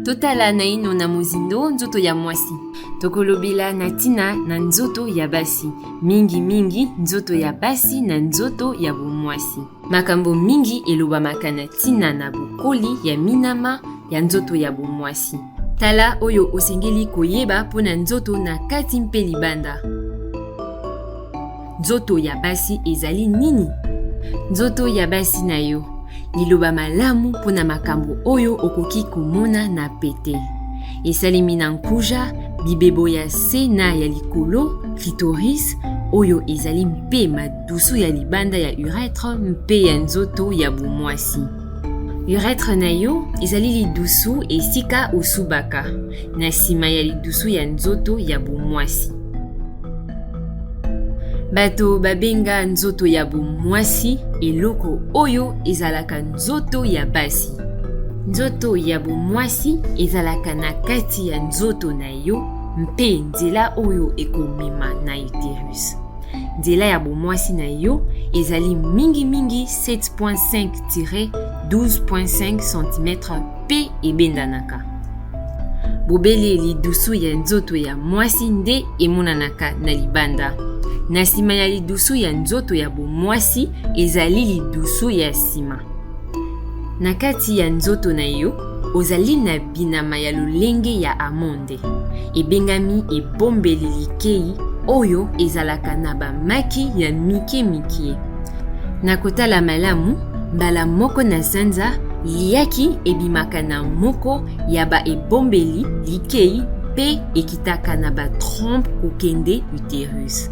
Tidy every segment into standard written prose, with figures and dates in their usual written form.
Totala naino na mozindo nzoto ya mwasi. Tokolobela na ntina na nzoto ya basi, mingi mingi nzoto ya basi na nzoto ya bomwasi. Makambo mingi elobamaka na ntina na bokoli ya minama ya nzoto ya bomwasi. Tala oyo osengeli koyeba mpo na nzoto na kati mpe libanda. Nzoto ya basi ezali nini? Nzoto ya basi na yo. Liloba malamu mpo na makambo oyo okoki komona na pete. Esalemi na nkuja, bibebo ya se na ya likolo, clitoris, oyo ezali mpe madusu ya libanda ya urètre mpe ya nzoto ya bomwasi. Urètre na yo ezali lidusu esika osubaka, na nsima ya lidusu ya nzoto ya bomwasi. Bato babenga nzoto ya bomwasi eloko oyo ezalaka nzoto ya basi. Nzoto ya bomwasi ezalaka na kati ya nzoto na yo mpe nzela oyo ekomema na uterus. Nzela ya bomwasi na yo ezali mingimingi 7.5-12.5 cm mpe ebendanaka. Bobele lidusu ya nzoto ya mwasi nde emonanaka na libanda. Na nsima ya lidusu ya nzoto ya bomwasi ezali lidusu ya nsima. Na kati ya nzoto na yo, ozali na binama ya lolenge ya amonde. Ebengami ebombeli likei oyo ezalaka na bamaki ya mike mike. Na kotala malamu, mbala moko na sanza, liyaki ebimaka na moko ya ba ebombeli likei mpe ekitaka na ba trompe kokende uterus.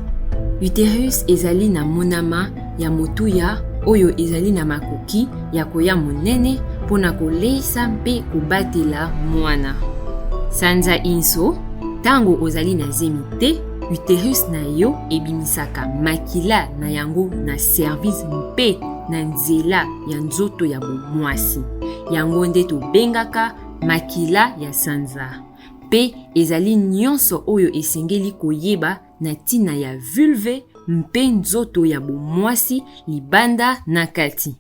Uterus ezali na monama ya motuya oyo ezali na makoki ya koya monene mpo na koleisa mpe kobatela mwana. Sanza inso, ntango ozali na zemi te, uterus na yo ebimisaka makila na yango na cervix mpe na nzela ya nzoto ya bomwasi. Yango nde tobengaka makila ya sanza. Mpe ezali nyonso oyo esengeli koyeba na ntina ya vulve mpe nzoto ya bomwasi libanda na kati.